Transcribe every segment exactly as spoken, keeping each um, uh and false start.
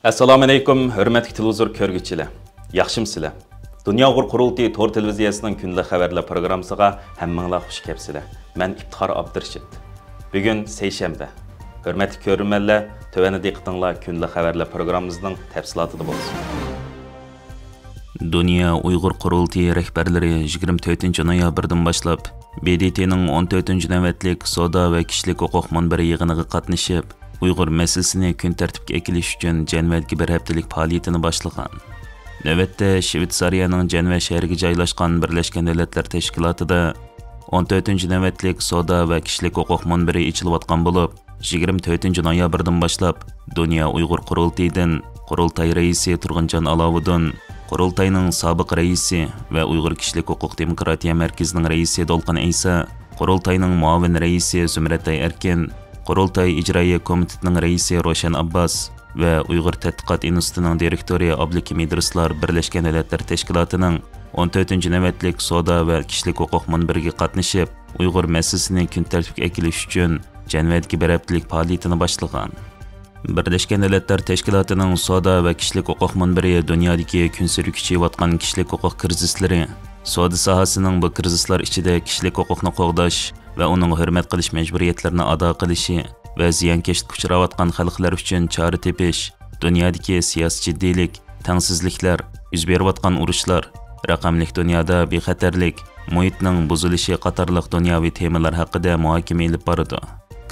ئەسسالامۇئەلەيكۇم، ھۆرمەتلىك تېلېۋىزور كۆرگۈچىلەر. ياخشىمۇسىلەر؟ دۇنيا ئۇيغۇر قۇرۇلتىيى تور تېلېۋىزىيەسىنىڭ كۈندىلىك خەۋەرلەر پروگراممىسىغا ھەممىڭلار خۇش كەپسىلەر. مەن ئىپتىخار ئابدۇرېشىت. بۈگۈن سەيشەنبە. ھۆرمەتلىك كۆرۈرمەنلەر، تۆۋەندە دىققىتىڭلار كۈندىلىك خەۋەرلەر پروگراممىمىزنىڭ تەپسىلاتىدا بولسۇن. دۇنيا ئۇيغۇر قۇرۇلتىيى رەھبەرلىرى يىگىرمە تۆتىنچى نويابىردىن باشلاپ ب د ت نىڭ ئون تۆتىنچى نۆۋەتلىك سودا ۋە كىشىلىك ھوقۇق مۇنبىرى يىغىنىغا قاتنىشىپ، ئۇيغۇر مەسىلىسىنى كۈن تەرتىپكە ئەكېلىش ئۈچۈن جەنۋەدىكى بىر ھەپتىلىك پائالىيىتىنى باشلىغان. نۆۋەتتە شىۋېتسارىيەنىڭ جەنۋە شەھىرىگە جايلاشقان بىرلەشكەن دۆلەتلەر تەشكىلاتىدا ئون تۆتىنچى نۆۋەتلىك سودا ۋە كىشىلىك ھوقۇق مۇنبىرى ئېچىلىۋاتقان بولۇپ، يىگىرمە تۆتىنچى نويابىردىن باشلاپ دۇنيا ئۇيغۇر قۇرۇلتىيىدىن قۇرۇلتاي رەئىسى تۇرغۇنجان ئالاۋۇدۇن، قۇرۇلتاينىڭ سابىق رەئىسى ۋە ئۇيغۇر كىشىلىك ھوقۇق دېموكراتىيە مەركىزىنىڭ رەئىسى دولقۇن ئەيسا، قۇرۇلتاينىڭ مۇئاۋىن رەئىسى زۇمرەتئاي ئەركىن، قۇرۇلتاي ئىجرائىيە كومىتېتىنىڭ رەئىسى روشەن ئابباس ۋە ئۇيغۇر تەتقىقات ئىنستىتۇتىنىڭ دىرېكتورى ئابلىكىم ئىدرىسلار بىرلەشكەن دۆلەتلەر تەشكىلاتىنىڭ ئون تۆتىنچى نۆۋەتلىك سودا ۋە كىشىلىك ھوقۇق مۇنبىرىگە قاتنىشىپ، ئۇيغۇر مەسىلىسىنى كۈن تەرتىپكە ئەكېلىش ئۈچۈن جەنۋەدىكى بىر ھەپتىلىك پائالىيىتىنى باشلىغان. بىرلەشكەن دۆلەتلەر تەشكىلاتىنىڭ سودا ۋە كىشىلىك ھوقۇق مۇنبىرى دۇنيادىكى كۈنسېرى كۈچىيىۋاتقان كىشىلىك ھوقۇق كىرىزىسلىرى، سودا ساھەسىنىڭ بۇ كىرىزىسلار ئىچىدە كىشىلىك ھوقۇقنى قوغداش ۋە ئۇنىڭغا ھۆرمەت قىلىش مەجبۇرىيەتلىرىنى ئادا قىلىشى ۋە زىيانكەشلىككە ئۇچراۋاتقان خەلقلەر ئۈچۈن چارە تېپىش، دۇنيادىكى سىياسىي جىددىيلىك، تەڭسىزلىكلەر، يۈز بېرىۋاتقان ئۇرۇشلار، رەقەملىك دۇنيادا بىخەتەرلىك، مۇھىتنىڭ بۇزۇلۇشى قاتارلىق دۇنياۋى تېمىلار ھەققىدە مۇھاكىمە ئېلىپ بارىدۇ.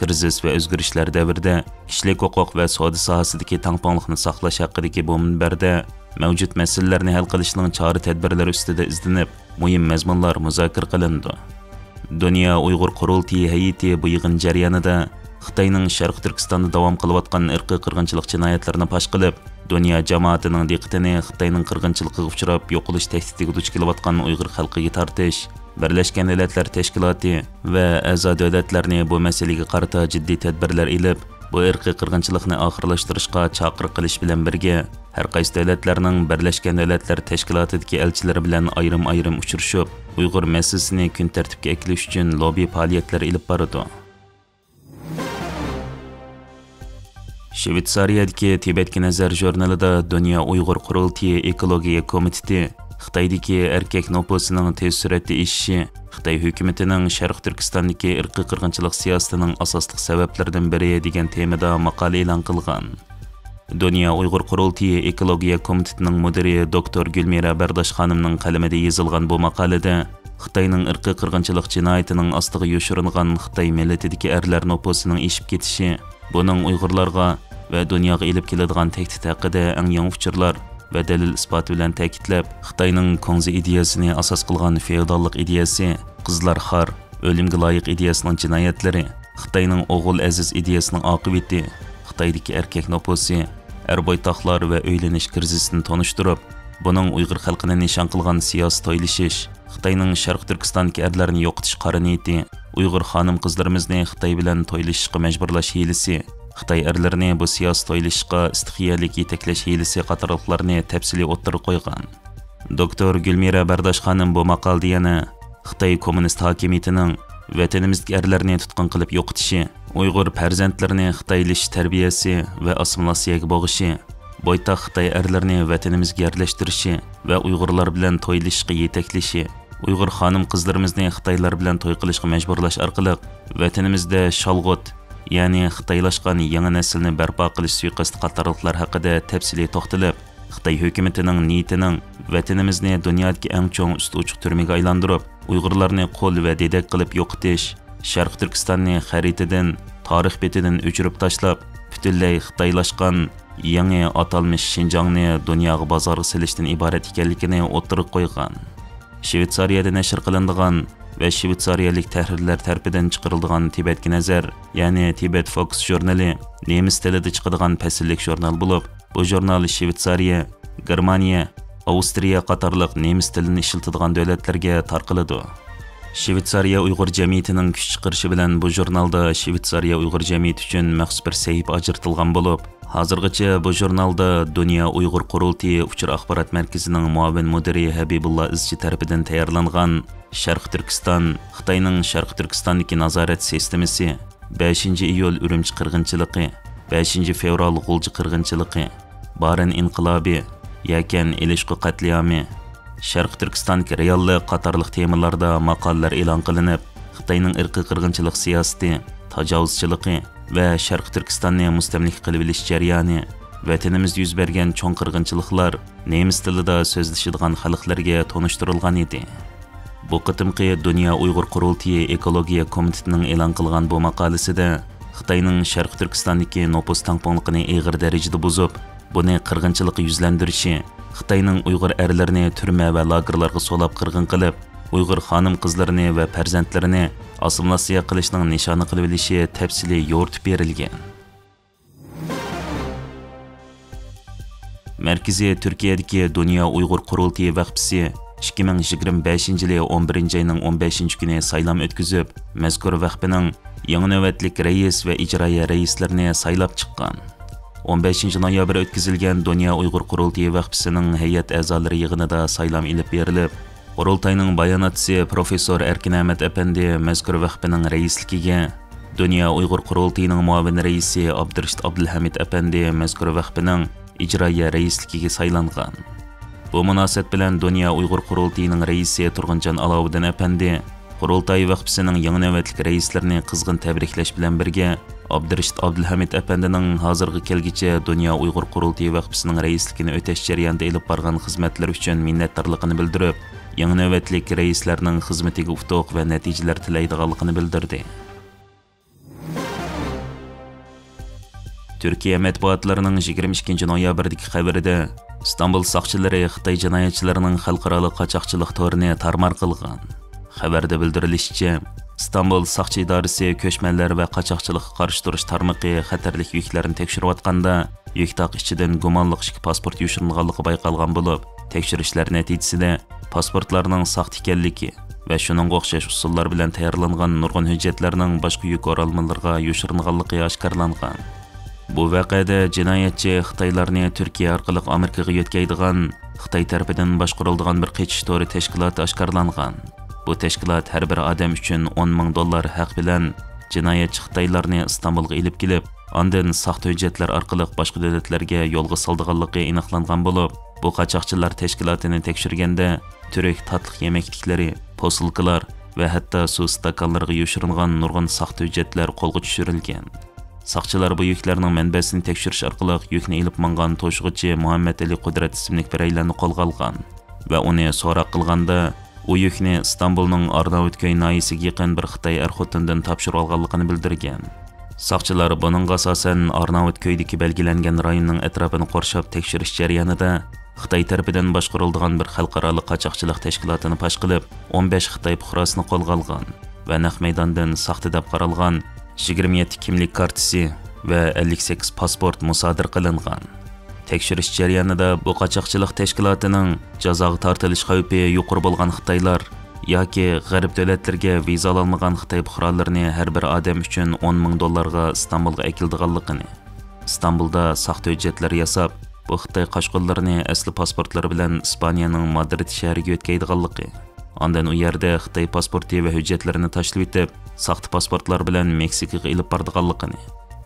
كىرىزىس ۋە ئۆزگىرىشلەر دەۋرىدە كىشىلىك ھوقۇق ۋە سودا ساھەسىدىكى تەڭپۇڭلۇقنى ساقلاش ھەققىدىكى بۇ مۇنبەردە مەۋجۇت مەسىلىلەرنى ھەل قىلىشنىڭ چارە تەدبىرلىرى ئۈستىدە ئىزدىنىپ، مۇھىم مەزمۇنلار مۇزاكىرە قىلىنىدۇ. دۇنيا ئۇيغۇر قۇرۇلتىيى ھەيئىتى بۇ يىغىن جەريانىدا خىتاينىڭ شەرقىي تۈركىستاندا داۋام قىلىۋاتقان ئىرقىي قىرغىنچىلىق جىنايەتلىرىنى پاش قىلىپ، دۇنيا جامائىتىنىڭ دىققىتىنى خىتاينىڭ قىرغىنچىلىقىغا ئۇچراپ، يوقىلىش تەھدىتىگە دۇچ كېلىۋاتقان ئۇيغۇر خەلقىگە تارتىش، بىرلەشكەن دۆلەتلەر تەشكىلاتى ۋە ئەزا دۆلەتلەرنى بۇ مەسىلىگە قارىتا جىددىي تەدبىرلەر ئېلىپ، بۇ ئىرقىي قىرغىنچىلىقنى ئاخىرلاشتۇرۇشقا چاقىرىق قىلىش بىلەن بىرگە، ھەر قايسى دۆلەتلەرنىڭ بىرلەشكەن دۆلەتلەر تەشكىلاتىدىكى ئەلچىلىرى بىلەن ئايرىم-ئايرىم ئۇچرىشىپ، ئۇيغۇر مەسىلىسىنى كۈن تەرتىپكە ئەكېلىش ئۈچۈن لوببى پائالىيەتلىرى ئېلىپ بارىدۇ. شۋېتسارىيەدىكى تىبەتكە نەزەر ژۇرنىلىدا دۇنيا ئۇيغۇر قۇرۇلتىيى ئېكولوگىيە كومىتېتى خىتايدىكى ئەركەك نوپۇسىنىڭ تېز سۈرئەتتە ئېشىشى، خىتاي ھۆكۈمىتىنىڭ شەرقىي تۈركىستاندىكى ئىرقىي قىرغىنچىلىق سىياسىتىنىڭ ئاساسلىق سەۋەبلىرىدىن بىرى دېگەن تېمىدا ماقالە ئېلان قىلغان. دۇنيا ئۇيغۇر قۇرۇلتىيى ئېكولوگىيە كومىتېتىنىڭ مۇدىرى دوكتور گۈلمىرە بەرداش خانىمنىڭ قەلىمىدە يېزىلغان بۇ ماقالىدە، خىتاينىڭ ئىرقىي قىرغىنچىلىق جىنايىتىنىڭ ئاستىغا يوشۇرۇنغان خىتاي مىللىتىدىكى ئەرلەر نوپۇسىنىڭ ئېشىپ كېتىشى، بۇنىڭ ئۇيغۇرلارغا ۋە دۇنياغا ئېلىپ كېلىدىغان تەھدىت ھەققىدە ئەڭ يېڭى ئۇچۇرلار ۋە دەلىل-ئىسپات بىلەن تەكىتلەپ، خىتاينىڭ كۇڭزى ئىدىيەسىنى ئاساس قىلغان فېئوداللىق ئىدىيەسى، قىزلار خار، ئۆلۈمگە لايىق ئىدىيەسىنىڭ جىنايەتلىرى، خىتاينىڭ ئوغۇل ئەزىز ئىدىيەسىنىڭ ئاقىۋىتى، خىتايدىكى ئەركەك نوپۇسى، ئەر بويتاقلار ۋە ئۆيلىنىش كىرىزىسىنى تونۇشتۇرۇپ، بۇنىڭ ئۇيغۇر خەلقىنى نىشان قىلغان سىياسىي تويلىشىش، خىتاينىڭ شەرقىي تۈركىستاندىكى ئەرلەرنى يوقىتىش قارا نىيىتى، ئۇيغۇر خانىم-قىزلىرىمىزنى خىتاي بىلەن تويلىشىشقا مەجبۇرلاش ھىيلىسى، خىتاي ئەرلىرىنى بۇ سىياسىي تويلىشىشقا ئىستىخىيەلىك يېتەكلەش ھىيلىسى قاتارلىقلارنى تەپسىلىي ئوتتۇرىغا قويغان. دوكتور گۈلمىرە بەرداش خانىم بۇ ماقالىدە يەنە خىتاي كوممۇنىست ھاكىمىيىتىنىڭ ۋەتىنىمىزدىكى ئەرلەرنى تۇتقۇن قىلىپ يوقىتىشى، ئۇيغۇر پەرزەنتلىرىنى خىتايلىشىش تەربىيەسى ۋە ئاسسىمىلياتسىيەگە بوغۇشى، بويتاق خىتاي ئەرلىرىنى ۋەتىنىمىزگە يەرلەشتۈرۈشى ۋە ئۇيغۇرلار بىلەن تويلىشىشقا يېتەكلىشى، ئۇيغۇر خانىم-قىزلىرىمىزنى خىتايلار بىلەن توي قىلىشقا مەجبۇرلاش ئارقىلىق ۋەتىنىمىزدە شالغۇت، يەنى خىتايلاشقان يېڭى نەسىلنى بەرپا قىلىش سۇيىقەستى قاتارلىقلار ھەققىدە تەپسىلىي توختىلىپ، خىتاي ھۆكۈمىتىنىڭ نىيىتىنىڭ ۋەتىنىمىزنى دۇنيادىكى ئەڭ چوڭ ئۈستى ئوچۇق تۈرمىگە ئايلاندۇرۇپ، ئۇيغۇرلارنى قۇل ۋە دېدەك قىلىپ يوقىتىش، شەرقىي تۈركىستاننى خەرىتىدىن، تارىخ بېتىدىن ئۆچۈرۈپ تاشلاپ، پۈتۈنلەي خىتايلاشقان يېڭى ئاتالمىش شىنجاڭنى دۇنياغا بازارغا سېلىشتىن ئىبارەت ئىكەنلىكىنى ئوتتۇرىغا قويغان. شۋېتسارىيەدە نەشر قىلىنىدىغان ۋە شۋېتسارىيەلىك تەھرىرلەر تەرىپىدىن چىقىرىلىدىغان تىبەتكە نەزەر، يەنى تىبەت فوكۇس ژۇرنىلى نېمىس تىلىدا چىقىدىغان پەسىللىك ژۇرنال بولۇپ، بۇ ژۇرنال شۋېتسارىيە، گېرمانىيە، ئاۋسترىيە قاتارلىق نېمىس تىلىنى ئىشلىتىدىغان دۆلەتلەرگە تارقىلىدۇ. شۋېتسارىيە ئۇيغۇر جەمئىيىتىنىڭ كۈچ چىقىرىشى بىلەن بۇ ژۇرنالدا شۋېتسارىيە ئۇيغۇر جەمئىيىتى ئۈچۈن مەخسۇس بىر سەھىپە ئاجرىتىلغان بولۇپ، ھازىرغىچە بۇ ژۇرنالدا دۇنيا ئۇيغۇر قۇرۇلتىيى ئۇچۇر ئاخبارات مەركىزىنىڭ مۇئاۋىن مۇدىرى ھەبىبۇللا ئىزچى تەرىپىدىن تەييارلانغان شەرقىي تۈركىستان، خىتاينىڭ شەرقىي تۈركىستاندىكى نازارەت سىستېمىسى، بەشىنچى ئىيۇل ئۈرۈمچى قىرغىنچىلىقى، بەشىنچى فېۋرال غۇلجا قىرغىنچىلىقى، بارىن ئىنقىلابى، يەكەن ئېلىشقۇ قەتلىئامى، شەرقىي تۈركىستاندىكى رېئاللىق قاتارلىق تېمىلاردا ماقالىلەر ئېلان قىلىنىپ، خىتاينىڭ ئىرقىي قىرغىنچىلىق سىياسىتى، تاجاۋۇزچىلىقى ۋە شەرقىي تۈركىستاننى مۇستەملىكە قىلىۋېلىش جەريانى، ۋەتىنىمىزدە يۈز بەرگەن چوڭ قىرغىنچىلىقلار نېمىس تىلىدا سۆزلىشىدىغان خەلقلەرگە تونۇشتۇرۇلغان ئىدى. بۇ قېتىمقى دۇنيا ئۇيغۇر قۇرۇلتىيى ئېكولوگىيە كومىتېتىنىڭ ئېلان قىلغان بۇ ماقالىسىدە خىتاينىڭ شەرقىي تۈركىستاندىكى نوپۇس تەڭپۇڭلۇقىنى ئېغىر دەرىجىدە بۇزۇپ، بۇنى قىرغىنچىلىققا يۈزلەندۈرۈشى، خىتاينىڭ ئۇيغۇر ئەرلىرىنى تۈرمە ۋە لاگېرلارغا سولاپ قىرغىن قىلىپ، ئۇيغۇر خانىم-قىزلىرىنى ۋە پەرزەنتلىرىنى ئاسسىمىلياتسىيە قىلىشنىڭ نىشانى قىلىۋېلىشى تەپسىلىي يورۇتۇپ بېرىلگەن. مەركىزى تۈركىيەدىكى دۇنيا ئۇيغۇر قۇرۇلتىيى ۋەخپىسى ئىككى مىڭ يىگىرمە بەشىنچى يىلى ئون بىرىنچى ئاينىڭ ئون بەشىنچى كۈنى سايلام ئۆتكۈزۈپ، مەزكۇر ۋەخپىنىڭ يېڭى نۆۋەتلىك رەئىس ۋە ئىجرائىيە رەئىسلىرىنى سايلاپ چىققان. ئون بەشىنچى نويابىر ئۆتكۈزۈلگەن دۇنيا ئۇيغۇر قۇرۇلتىيى ۋەخپىسىنىڭ ھەيئەت ئەزالىرى يىغىنىدا سايلام ئېلىپ بېرىلىپ، قۇرۇلتاينىڭ باياناتچىسى پروفېسسور ئەركىن ئەمەت ئەپەندى مەزكۇر ۋەخپىنىڭ رەئىسلىكىگە، دۇنيا ئۇيغۇر قۇرۇلتىيىنىڭ مۇئاۋىن رەئىسى ئابدۇرېشىت ئابدۇلھەمىد ئەپەندى مەزكۇر ۋەخپىنىڭ ئىجرائىيە رەئىسلىكىگە سايلانغان. بۇ مۇناسىۋەت بىلەن دۇنيا ئۇيغۇر قۇرۇلتىيىنىڭ رەئىسى تۇرغۇنجان ئالاۋۇدىن ئەپەندى قۇرۇلتاي ۋەخپىسىنىڭ يېڭى نۆۋەتلىك رەئىسلىرىنى قىزغىن تەبرىكلەش بىلەن بىرگە، ئابدۇرېشىت ئابدۇلھەمىد ئەپەندىنىڭ ھازىرغا كەلگۈچە دۇنيا ئۇيغۇر قۇرۇلتىيى ۋەخپىسىنىڭ رەئىسلىكىنى ئۆتەش جەريانىدا ئېلىپ بارغان خىزمەتلىرى ئۈچۈن مىننەتدارلىقىنى بىلدۈرۈپ، يېڭى نۆۋەتلىك رەئىسلەرنىڭ خىزمىتىگە ئۇتۇق ۋە نەتىجىلەر تىلەيدىغانلىقىنى بىلدۈردى. تۈركىيە مەتبۇئاتلىرىنىڭ يىگىرمە ئىككىنچى نويابىردىكى خەۋىرىدە، ئىستانبۇل ساقچىلىرى خىتاي جىنايەتچىلىرىنىڭ خەلقئارالىق قاچاقچىلىق تورىنى تارمار قىلغان. خەۋەردە بىلدۈرۈلۈشىچە، ئىستانبۇل ساقچى ئىدارىسى كۆچمەنلەر ۋە قاچاقچىلىققا قارشى تۇرۇش تارمىقى خەتەرلىك يۈكلەرنى تەكشۈرۈۋاتقاندا، يۈك تاق ئىچىدىن گۇمانلىق ئىككى پاسپورت يوشۇرۇنغانلىقى بايقالغان بولۇپ، تەكشۈرۈشلەر نەتىجىسىدە پاسپورتلارنىڭ ساختا ئىكەنلىكى ۋە شۇنىڭغا ئوخشاش ئۇسۇللار بىلەن تەييارلانغان نۇرغۇن ھۆججەتلەرنىڭ باشقا يۈك ئورالمىلىرىغا يوشۇرۇنغانلىقى ئاشكارىلانغان. بۇ ۋەقەدە جىنايەتچى خىتايلارنى تۈركىيە ئارقىلىق ئامېرىكىغا يۆتكەيدىغان خىتاي تەرىپىدىن باشقۇرۇلىدىغان بىر قېچىش تورى تەشكىلاتى ئاشكارىلانغان. بۇ تەشكىلات ھەر بىر ئادەم ئۈچۈن ئون مىڭ دوللار ھەق بىلەن جىنايەتچى خىتايلارنى ئىستانبۇلغا ئېلىپ كېلىپ، ئاندىن ساختا ھۆججەتلەر ئارقىلىق باشقا دۆلەتلەرگە يولغا سالىدىغانلىقى ئېنىقلانغان بولۇپ، بۇ قاچاقچىلار تەشكىلاتىنى تەكشۈرگەندە، تۈرك تاتلىق يېمەكلىكلىرى، پوسۇلكىلار ۋە ھەتتا سۇ ئىستاكانلىرىغا يوشۇرۇنغان نۇرغۇن ساختا ھۆججەتلەر قولغا چۈشۈرۈلگەن. ساقچىلار بۇ يۈكلەرنىڭ مەنبەسىنى تەكشۈرۈش ئارقىلىق، يۈكنى ئېلىپ ماڭغان توشۇغۇچى مۇھەممەتئېلى قۇدرەت ئىسىملىك بىرەيلەننى قولغا ئالغان ۋە ئۇنى سوراق قىلغاندا، ئۇ يۈكنى ئىستانبۇلنىڭ ئارناۋۇتكۆي ناھىيەسىگە يېقىن بىر خىتاي ئەر-خوتۇندىن تاپشۇرۇۋالغانلىقىنى بىلدۈرگەن. ساقچىلار بۇنىڭغا ئاساسەن، ئارناۋۇتكۆيدىكى بەلگىلەنگەن رايوننىڭ ئەتراپىنى قورشاپ تەكشۈرۈش جەريانىدا، خىتاي تەرىپىدىن باشقۇرۇلىدىغان بىر خەلقئارالىق قاچاقچىلىق تەشكىلاتىنى پاش قىلىپ، ئون بەش خىتاي پۇقراسىنى قولغا ئالغان ۋە نەق مەيداندىن ساختا دەپ قارالغان يىگىرمە يەتتە كىملىك كارتىسى ۋە ئەللىك سەككىز پاسپورت مۇسادىرە قىلىنغان. تەكشۈرۈش جەريانىدا بۇ قاچاقچىلىق تەشكىلاتىنىڭ جازاغا تارتىلىش خەۋپى يۇقىرى بولغان خىتايلار ياكى غەرب دۆلەتلىرىگە ۋىزا ئالالمىغان خىتاي پۇقرالىرىنى ھەر بىر ئادەم ئۈچۈن ئون مىڭ دوللارغا ئىستانبۇلغا ئەكېلىدىغانلىقىنى، ئىستانبۇلدا ساختا ھۆججەتلەر ياساپ، بۇ خىتاي قاچقۇنلىرىنى ئەسلى پاسپورتلىرى بىلەن ئىسپانىيەنىڭ مادرىد شەھىرىگە يۆتكەيدىغانلىقى، ئاندىن ئۇ يەردە خىتاي پاسپورتى ۋە ھۆججەتلىرىنى تاشلىۋېتىپ، ساختا پاسپورتلار بىلەن مېكسىكىغا ئېلىپ بارىدىغانلىقىنى،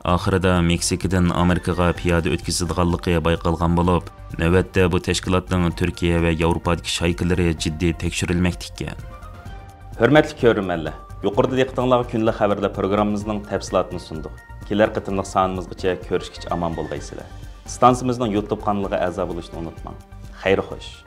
ئاخىرىدا مېكسىكىدىن ئامېرىكىغا پىيادە ئۆتكۈزىدىغانلىقى بايقالغان بولۇپ، نۆۋەتتە بۇ تەشكىلاتنىڭ تۈركىيە ۋە ياۋروپادىكى شايكىلىرى جىددىي تەكشۈرۈلمەكتە ئىكەن. ھۆرمەتلىك كۆرۈرمەنلەر، يۇقىرىدا دىققىتىڭلارغا كۈندىلىك خەۋەرلەر پروگراممىمىزنىڭ تەپسىلاتىنى سۇندۇق. كېلەر قېتىملىق سانىمىزغىچە كۆرۈشكىچە ئامان بولغايسىلەر. ئىستانسىمىزنىڭ يۇتۇب قانىلىغا ئەزا بولۇشنى ئۇنتۇماڭ. خەير خوش.